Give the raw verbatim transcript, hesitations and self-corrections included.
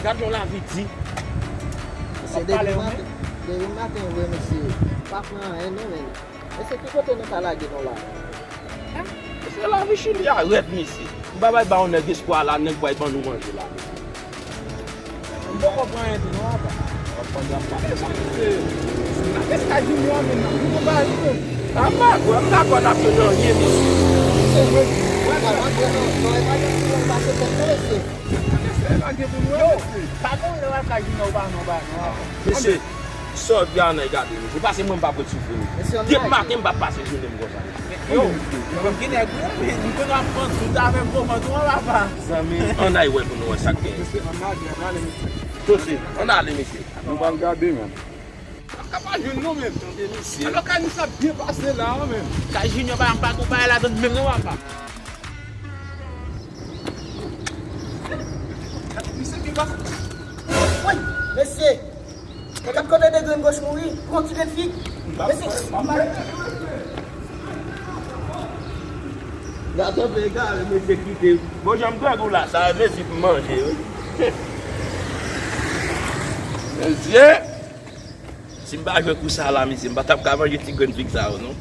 Gad yon lavi di. Mesye, depi maten, depi maten vre, mesye, pa pran anyen non, men. Mesye, ki kote nou ka lage nou la? Mesye, lavi Chili a rèd, mesye. M pa bay ba yon nèg espwa la, nèg pral ban nou manje la, mesye. M poko pran anyen tou non, papa. Eskay di mwen menm nan, pou mwen ba li non. Apa, gwa, m dakò n ap jwenn anyen, mesye. Wè, pa antre non, non, e pa gen ti lòt pase tèt non, mesye. Yo, pa gen lè w al ka jwenn ou pa non, ba non. Mesye, sòt byen nan gade, mesye. Pase mwen m pa pwet soufri, mesye. Depi maten m pa pase jounen m konsa, mesye. Yo, yo, gen nèg wi, m konn w ap pran tout avèk gwo vant ou an, papa. Zanmi, ann al wè pou nou wè sa k genyen. Mesye, ann ale, ann ale, mesye. Sose, ann ale, mesye. Nou pral gade, menm. Paka pa jwenn non, menm. Tande, mesye. Alò, kay misye ap byen pase la, menm. Kay Junior pa, pa gon bagay ladan menm non, papa. Misye byen pase. Woy, mesye. Gad kote de grenn gòch mouri. Pran ti grenn fig. Mesye. Gad anpe egare, mesye kite. Bon, jan m twè gou la, sa vle di pou manje, wi. Mesye, si m pa jwe kou sa la, mesye, m pa t ap ka manje ti grenn fig sa yo, non.